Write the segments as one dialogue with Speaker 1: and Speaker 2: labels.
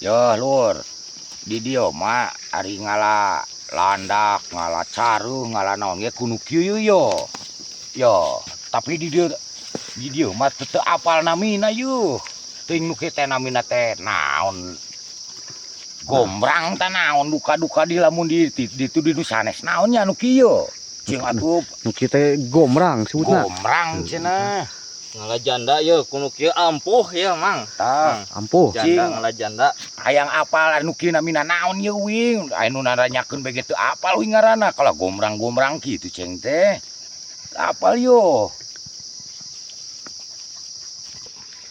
Speaker 1: Yo lur, di dieu mah ari ngala landak, ngala caruh, ngala naon ge kudu kieu yo. Yo, tapi di dieu mah teu apal namina yuh. Teuing nu kieu teh namina teh naon? Gombrang teh naon duka-duka di lamun di ditu di nu sanes naon nya nu kieu. Cing atuh
Speaker 2: nu kieu teh gombrang sebutna.
Speaker 1: Gombrang cenah.
Speaker 3: Ngala janda ye kuno kieu ampuh ye Mang.
Speaker 1: Tah,
Speaker 2: ampuh.
Speaker 3: Janda ngala janda.
Speaker 1: Hayang apal anu kieu namina naon ye wing. Aya nu naranyakeun bae teu apal wing ngaranna. Kalau gombrang-gombrang kitu ceng teh. Apal yo.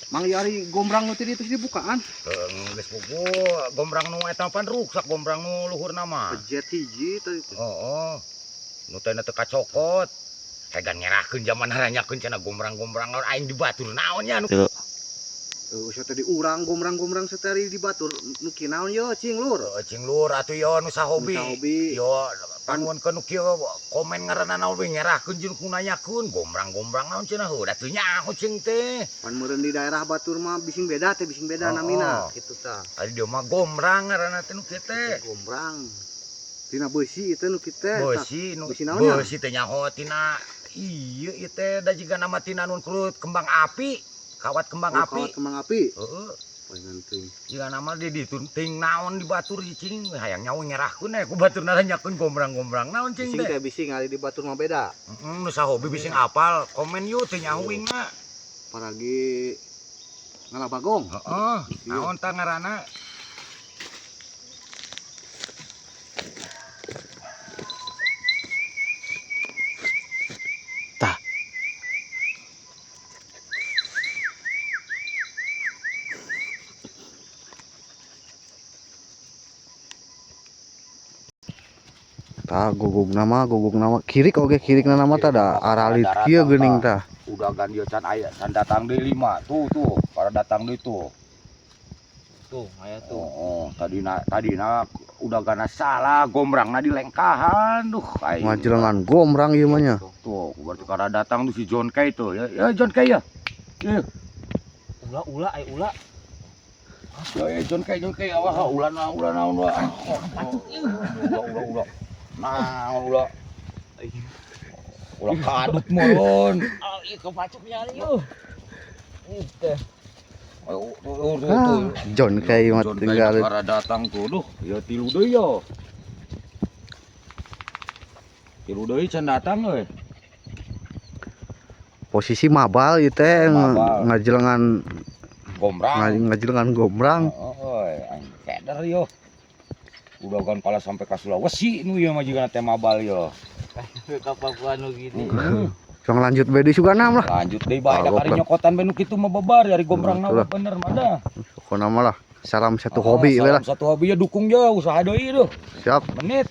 Speaker 2: Mang ieu ari gombrang nu ti ditu dibukaan.
Speaker 1: Geus pugu gombrang nu eta pan ruksak gombrang nu luhurna mah.
Speaker 2: Pejet hiji tadi teh.
Speaker 1: Heeh. Nu teh teu kacokot. Hegan nyerahkeun jaman naranyakeun cenah gombrang-gombrang naon aing di batur naon nya nu.
Speaker 2: Usah teh di urang gombrang-gombrang satari di batur nu kieu naon ye cing lur.
Speaker 1: Cing lur atuh yo nu sahobi. Yo panuhunkeun nu kieu komen ngaranna naon we nyerahkeun jeung ku nanyakeun gombrang-gombrang naon cenah heuh da teu nyaho cing teh.
Speaker 2: Pan meureun di daerah batur mah bising beda teh bising beda namina kitu tah.
Speaker 1: Ari dieu mah gombrang ngaranna teh nu kieu teh.
Speaker 2: Gombrang. Tina beusi ieu teh nu kieu teh.
Speaker 1: Beusi nu
Speaker 2: beusi naon nya?
Speaker 1: Beusi teh nyaho tina iya ieu teh da jiga nama tina nun kurut kembang api, kawat kembang api.
Speaker 2: Kawat kembang api.
Speaker 1: Heeh.
Speaker 2: Palingan teuing.
Speaker 1: Jiga nama di ditu ting naon di batur cing hayang nyaho nyerahkeun ku batur naranyakeun gombrang-gombrang naon cing
Speaker 2: Bising
Speaker 1: teh.
Speaker 2: teh bising ari di batur mah beda.
Speaker 1: Heeh, nu sahobi bising apal komen yeuh teu nyaho wingna.
Speaker 2: Paragi ngala bagong.
Speaker 1: Heeh, naon tah ngaranna?
Speaker 2: Tah. Tah gugug nama kirik oge kirik na nama tah da aralit kieu geuning tah.
Speaker 1: Udah gan dieu can aya can datang deui 5 tuh tuh para datang deui tuh.
Speaker 3: Tuh aya tuh.
Speaker 1: Oh, tadina udah gana salah gombrangna di lengkahan duh aing.
Speaker 2: Ngajelengan gombrang ieu mah nya.
Speaker 1: Tuh berarti karena datang tuh si John Kay tuh. Ya, ya John Kay ya. Ya.
Speaker 3: Ula ula ai ula.
Speaker 1: Ya, ya John Kay awas ulah naon ulah naon ulah. Ulah ulah ulah. Nah, ulah. Ulah kadut meureun.
Speaker 3: Ah, ieu kepacuk nya ieu. Ieu teh.
Speaker 1: Ayo, tuh, tuh, tuh.
Speaker 2: John Kay mah tinggal.
Speaker 1: Karena datang tuh, duh, ya tilu deui yo. Tilu deui can datang euy.
Speaker 2: Posisi mabal ieu teh ngajelengan
Speaker 1: gombrang.
Speaker 2: Ngajelengan gombrang.
Speaker 1: Heeh, aing keder yo. Udah kan kalah sampai ke Sulawesi nu ieu mah jigana teh mabal yo.
Speaker 3: Ke Papua nu gini.
Speaker 2: Song lanjut bae deui sugana lah.
Speaker 1: Lanjut deui bae da kari nyokotan bae nu kitu mah bebar dari gombrangna bener mah dah.
Speaker 2: Pokona mah lah. Salam satu hobi we lah.
Speaker 1: Salam satu hobi ya dukung ya usaha deui duh.
Speaker 2: Siap.
Speaker 1: Menit.